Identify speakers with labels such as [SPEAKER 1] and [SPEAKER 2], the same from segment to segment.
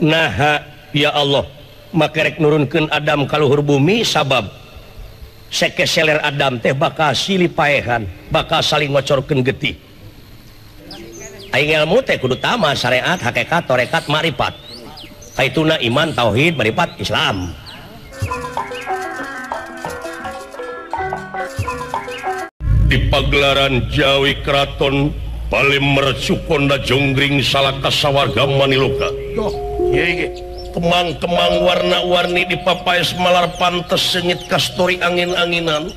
[SPEAKER 1] Naha ya Allah makerek nurunkeun Adam ka luhur bumi sabab sekeseler Adam teh bakal silih paehan, bakal saling ngocorkeun getih. Aing ilmu teh kudu tama syariat, hakikat, tarekat, makrifat. Kaituna iman, tauhid, makrifat, Islam. Di pagelaran Jawi Keraton Palemmer Sukonda Jonggring Salaka Sawarga Maniloka. Kemang-kemang warna-warni di papaes malar pantes sengit kastori angin-anginan.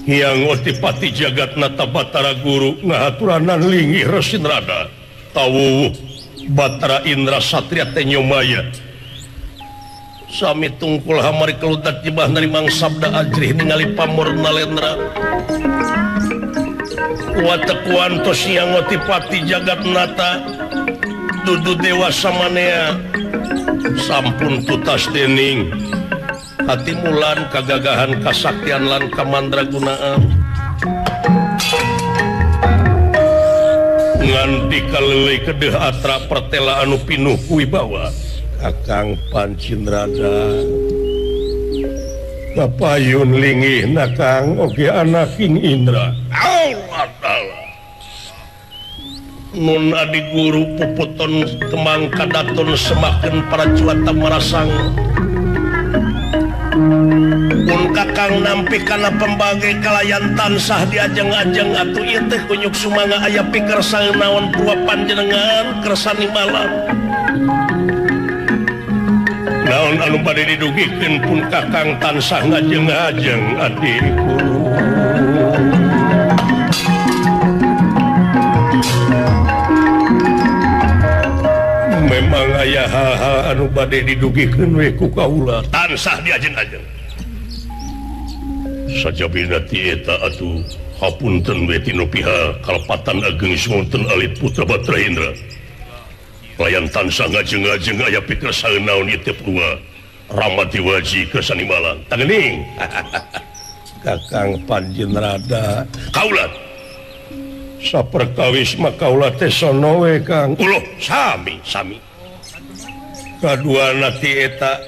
[SPEAKER 1] Hyang Otipati Jagat Nata Batara Guru ngahaturanan linggih Resinrada tawuwuh Batara Indra Satria Tenyomaya. Sami tungkul hamari keludak jebah narimang sabda ajrih ningali pamor nalendra. Watekuantos Hyang Otipati Jagat Nata dudu dewa samanea sampun tutas dening katimulan kagagahan kasaktian lan kamandragunaan nganti kalelei kedeh atra pertela anu pinuh wibawa Kakang Pancinrada Bapayun linggih nakang oge anak King Indra. Allah Allah Nun adi guru puputon kemang kadaton semakin para cuata marasang pun kakang nampi kana pembagai kalayan tansah diajeng-ajeng atuh ieu teh kunyuk sumangga aya pikersa naon purwa panjenengan kersani malam naon anu bade didugikeun pun kakang tansah ngajeng-ajeng adi guru. Memang aya hal-hal anu bade didugikeun we ku kaula tansah diajeng-ajeng sajabina ti eta atuh hapunten we tinu pihak kalepatan ageng Smonten alit putra Batara Indra layan tansah ngajeng-ajeng aya pikersa naon ieu teh purwa Ramati waji kersani malang tangening. Kakang Panjenrada kaula saperkawis mah kaula teh sono we Kang. Uloh sami sami kaduana ti eta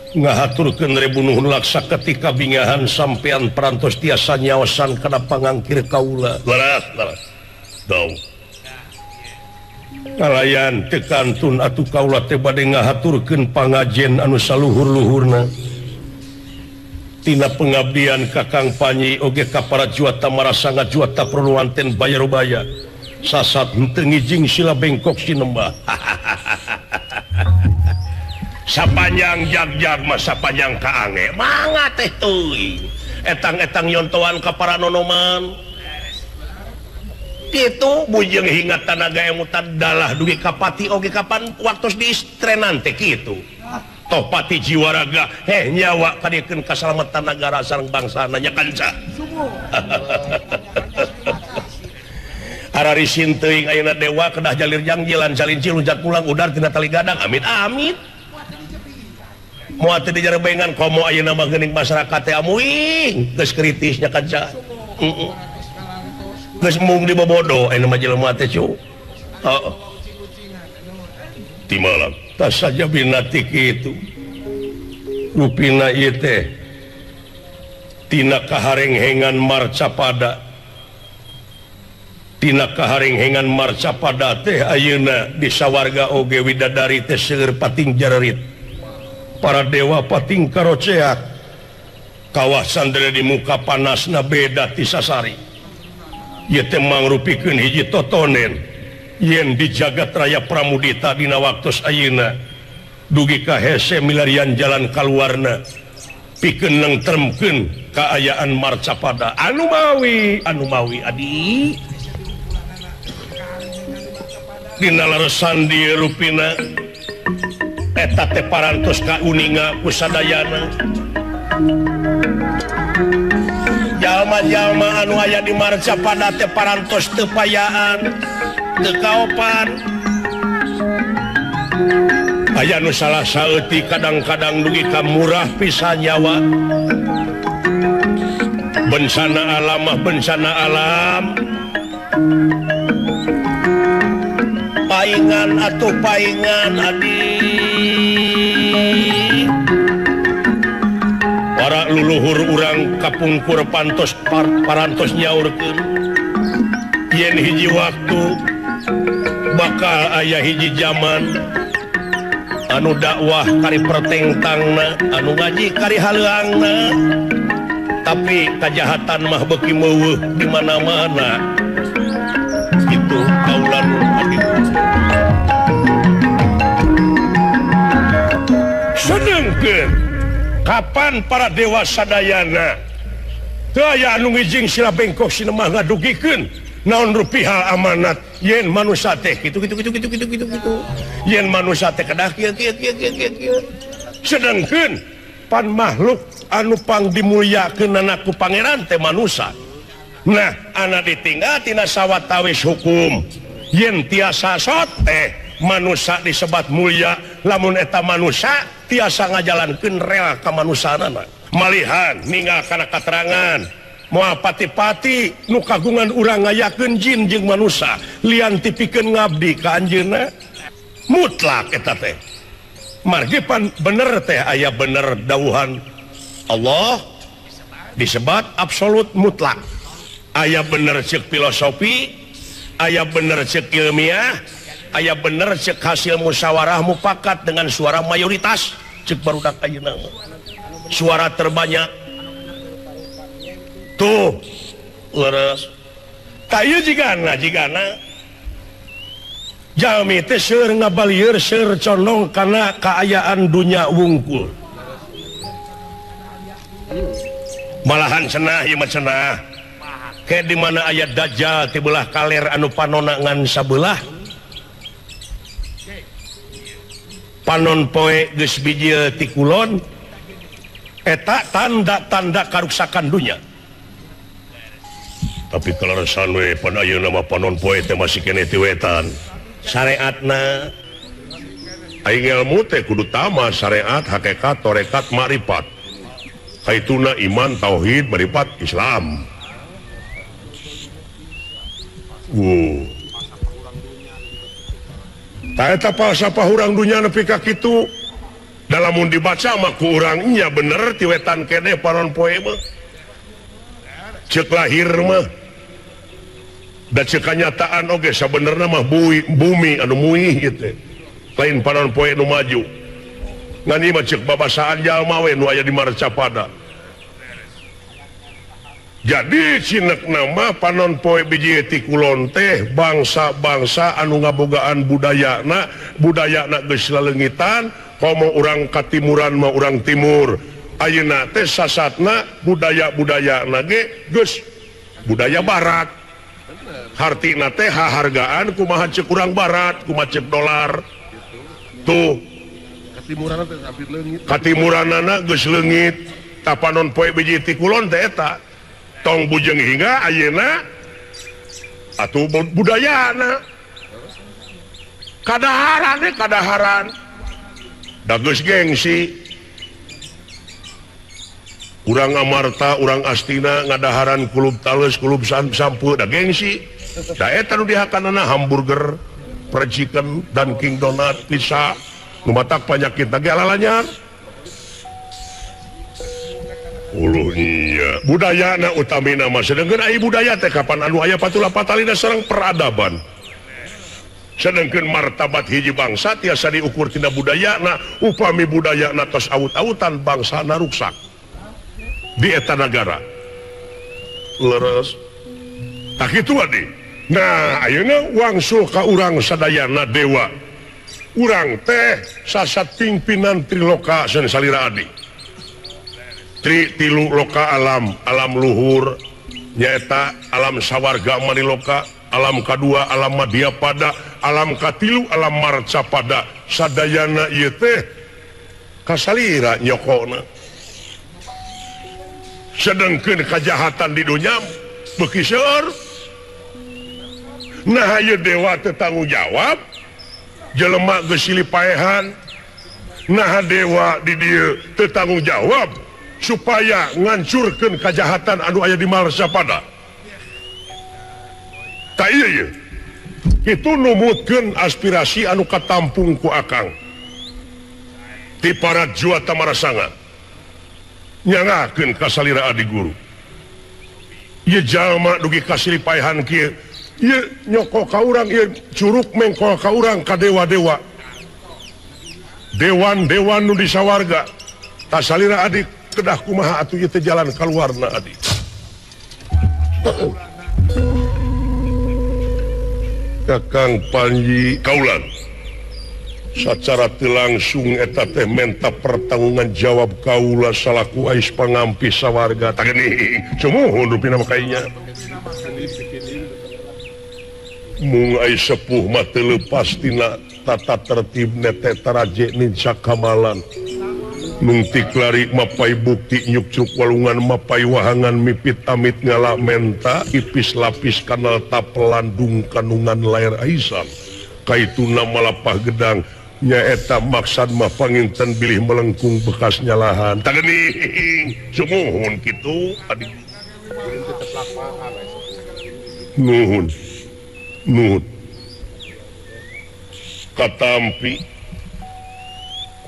[SPEAKER 1] ngahaturkeun rebu nuhun laksa ketika bingahan sampean parantos tiasa nyaosan kana pangangkir kaula. Leres leres dau kalayan teu kantun atuh kaula teh bade ngahaturkeun pangajen anu saluhur-luhurna tina pengabdian Kakang Panji oge ka para juata marasanga juata perluanten bayarubaya sasat henteu ngijing sila bengkok sinembah. Sapanjang jag-jag mah sapanjang kaange mangga teh teuing etang-etang nyontoan ka para nonoman kitu bujeng hingga tanaga emutan dalah dugi ka pati oge kapan waktos diistrenan teh kitu toh pati jiwa raga heh nyawa kadiekeun kasalamatan nagara sareng bangsana nya kanca. Ararisin teuing ayeuna dewa kedah jalir jangjilan salinci luncat pulang udar tina tali gadang amit amit moal teu dijarebengan komo ayeuna mah geuning masyarakat teh amuing geus kritisnya kanca. Heeh geus mung dibobodo ayeuna mah jelema teh cu. Heeh ti malam tas saja binati kitu rupina ieu teh tina kaharenghengan marcapada tina kaharenghengan marcapada teh ayeuna di sawarga oge widadari teh seueur pating jarerit para dewa pating karoceak kawasan dere di muka panasna beda ti sasari ieu teh mangrupikeun hiji totonen yen di jagat raya Pramudita dina waktos ayeuna dugi ka hese milarian jalan kaluarna pikeun nengtremkeun kaayaan marcapada anu mawi adi dina leresan dieu rupina eta teh parantos kauninga ku sadayana jalma-jalma anu aya di marcapada teh parantos teu payaan teu kaopan aya nu salah saeutik kadang-kadang dugi ka murah pisan nyawa bencana alam mah bencana alam. paingan atuh paingan adi. Para luluhur urang kapungkur pantos parantos nyaurkeun yen hiji waktu bakal aya hiji zaman anu dakwah kari pertengtangna, anu ngaji kari haleuangna, tapi kajahatan mah beuki meuweuh di mana-mana. Itu kaulan adi. Sedengkeun kapan para dewa sadayana teu aya anu ngijing sila bengkok sinemah ngadugikeun naon rupiah amanat yen manusia teh kitu kitu kitu kitu kitu kitu kitu yen manusia teh kedah kieu kieu kieu kieu kieu. Sedengkeun pan makhluk anu pang dimulyakeunana ku pangeran teh manusia. Nah, anak ditinggal tina sawatawis hukum yen tiasa sot teh manusia disebat mulia lamun eta manusia tiasa ngajalankeun rela kamanusiaanana. Malihan ninggal kana katerangan moal pati-pati nu kagungan urang ngayakeun jin jeung manusia lian tipikeun ngabdi ka anjeunna mutlak eta teh. Margi pan bener teh aya bener dawuhan Allah disebat absolut mutlak. Aya bener ceuk filosofi, aya bener ceuk ilmiah, aya bener cek hasil musyawarah mufakat dengan suara mayoritas cek barudak ayeuna suara terbanyak tuh leres. Tah ieu jigana jalmi teh seueur ngabalieur seueur condong kana kaayaan dunya wungkul. Malahan cenah ieu mah cenah ke di mana aya dajjal ti belah kaler anu panona ngan sabelah panon poe geus bijil ti kulon eta tanda-tanda karuksakan dunya. Tapi kaleresan we pan ayeuna mah panon poe teh masih keneh ti wetan syariatna. Aing ilmu teh kudu tama syariat, hakikat, tarekat, makrifat. Kaituna iman, tauhid, marifat, Islam. Wow. Eta falsafah urang dunya nepi ka kitu. Da lamun dibaca mah ku urang nya bener ti wetan keneh panon poe mah. Ceuk lahir mah da ceuk kanyataan oge sabenerna mah bumi anu muih ieu teh. Lain panon poe nu maju. Ngan ieu mah ceuk babasaan jalma we nu aya di Marcapada. Jadi cinek nama panon poe biji ti kulon teh bangsa-bangsa anu ngabogaan budayana, budayana geus laleungitan, komo urang katimuran mah urang timur. Ayeuna teh sasatna budaya-budayana ge geus budaya barat. Hartina teh hahargaan kumaha ceuk urang barat, kumaha ceuk dolar. Tuh. Katimuranana geus leungit. Tah panon poe biji ti kulon teh eta. Tong bujeng hingga ayeuna atuh budayana kadaharan we kadaharan da geus gengsi urang Amarta urang Astina ngadaharan kulub tales kulub sampu da gengsi da eta nu dihakanana hamburger, fried chicken, Dunkin Donut, pizza nu matak panyakit ge alalanyar. Uluh iya budayana utamina mah sedengkeun aya budaya teh kapan anu aya patula patalina sareng peradaban. Sedengkeun martabat hiji bangsa tiasa diukur tina budayana, upami budayana tos awut-awutan bangsana ruksak di eta nagara. Leres. Tah kitu adi. Nah, ayeuna wangsul ka urang sadayana dewa. Urang teh sasat pimpinan triloka sen salira adi. Tri tilu loka alam, alam luhur nyaeta alam sawarga maniloka, alam kadua alam madyapada, alam katilu alam marcapada. Sadayana ieu teh kasalira nyokona. Sedengkeun kajahatan di dunya beuki seueur. Nah ieu dewa teh tanggung jawab jelema geus silih paehan. Nah dewa di dieu teu tanggung jawab supaya ngancurkeun kajahatan anu aya di Marcapada. Ta ieu ieu. Kitu numutkeun aspirasi anu katampung ku akang. Ti para juata marasanga. Nyangakeun ka salira adi guru. Ieu jalma dugi ka silipaehan kieu. Ieu nyoko ka urang, ieu curug mengkol ka urang ka dewa-dewa. Dewan-dewan nu di sawarga. Ta salira adi kedah kumaha atuh ieu teh jalan kaluarna adi. Kakang Panji kaulan sacara teu langsung eta teh menta pertanggungan jawab kaula salaku ais pangampi sawarga. Tah geuning sumuhun rupina mah kainya. Mung ais sepuh mah teu leupas tina tata tertib nete taraje ninca kamalan. Nungtik lari mapai bukti nyukcruk walungan mapai wahangan mipit amit ngala menta ipis lapis kanal tapelandung kanungan layar aisan kaituna malapah gedang nyaeta maksad mah panginten bilih melengkung bekas nyalahan. Tah geuning sumuhun kitu adi. Nuhun nuhun katampi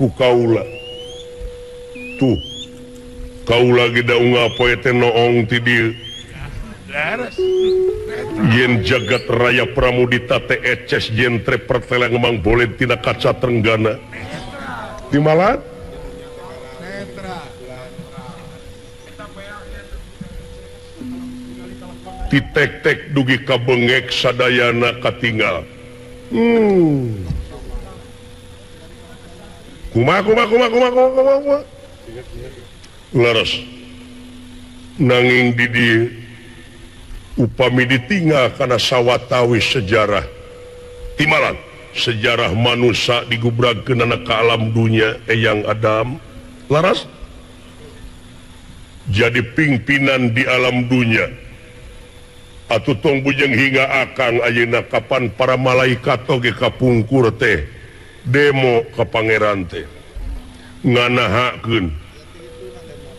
[SPEAKER 1] ku kaula. Tuh kaula ge daung apoe teh noong ti dieu. Yen jagat raya Pramudita teh eces jentre pertela ngemang boleh tina kaca trenggana. Timalan? Titek-tek dugi ka bengek sadayana katinggal. Kumaha kumaha kumaha kumaha kumaha kumaha. Leres nanging di dieu upami ditinggal kana sawatawis sejarah timalan sejarah manusia digubragkeunana ka alam dunya Eyang Adam laras jadi pimpinan di alam dunya atuh tong bujeng hingga akang ayeuna kapan para malaikat oge kapungkur teh demo ka pangeran teh nganahakeun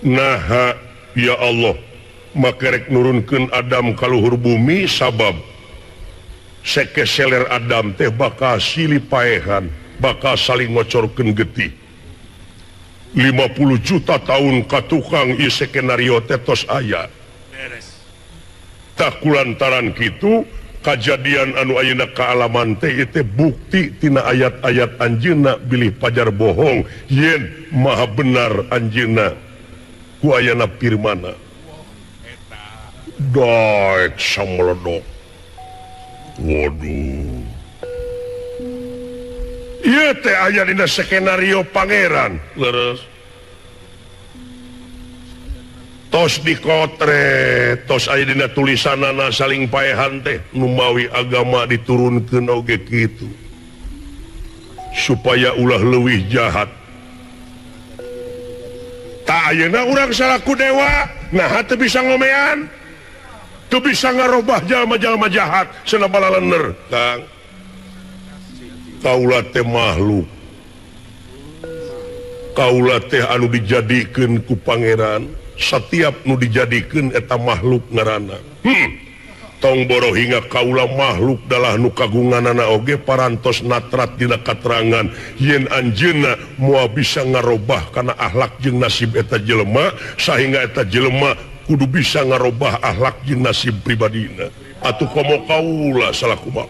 [SPEAKER 1] naha ya Allah makerek nurunkeun Adam ka luhur bumi sabab sekeseler Adam teh bakal silih paehan bakal saling ngocorkeun getih 50 juta tahun ka tukang ieu skenario teh tos aya. Tah kulantaran kitu kajadian anu ayeuna kaalaman teh ieu teh bukti tina ayat-ayat anjeunna bilih pajar bohong yen maha benar anjeunna ku ayana firmana. Daek sameledok. Waduh. Ieu teh aya dina skenario pangeran. Leres. Tos dikotre, tos aya dina tulisanana saling paehan teh numawi agama diturunkeun oge kitu. Supaya ulah leuwih jahat. Tak ayeuna urang salaku dewa, naha teu bisa ngomean, teu bisa ngarobah jalma-jalma jahat cenah balalener. Kang, kaula teh makhluk. Kaula teh anu dijadikeun ku pangeran, setiap nu dijadikeun eta makhluk ngaranna. Tong boro hingga kaula makhluk dalah nu kagunganana oge parantos natrat dina katerangan yen anjeunna moal bisa ngarobah kana akhlak jeung nasib eta jelema sahingga eta jelema kudu bisa ngarobah akhlak jeung nasib pribadina. Atuh komo kaula salaku mah.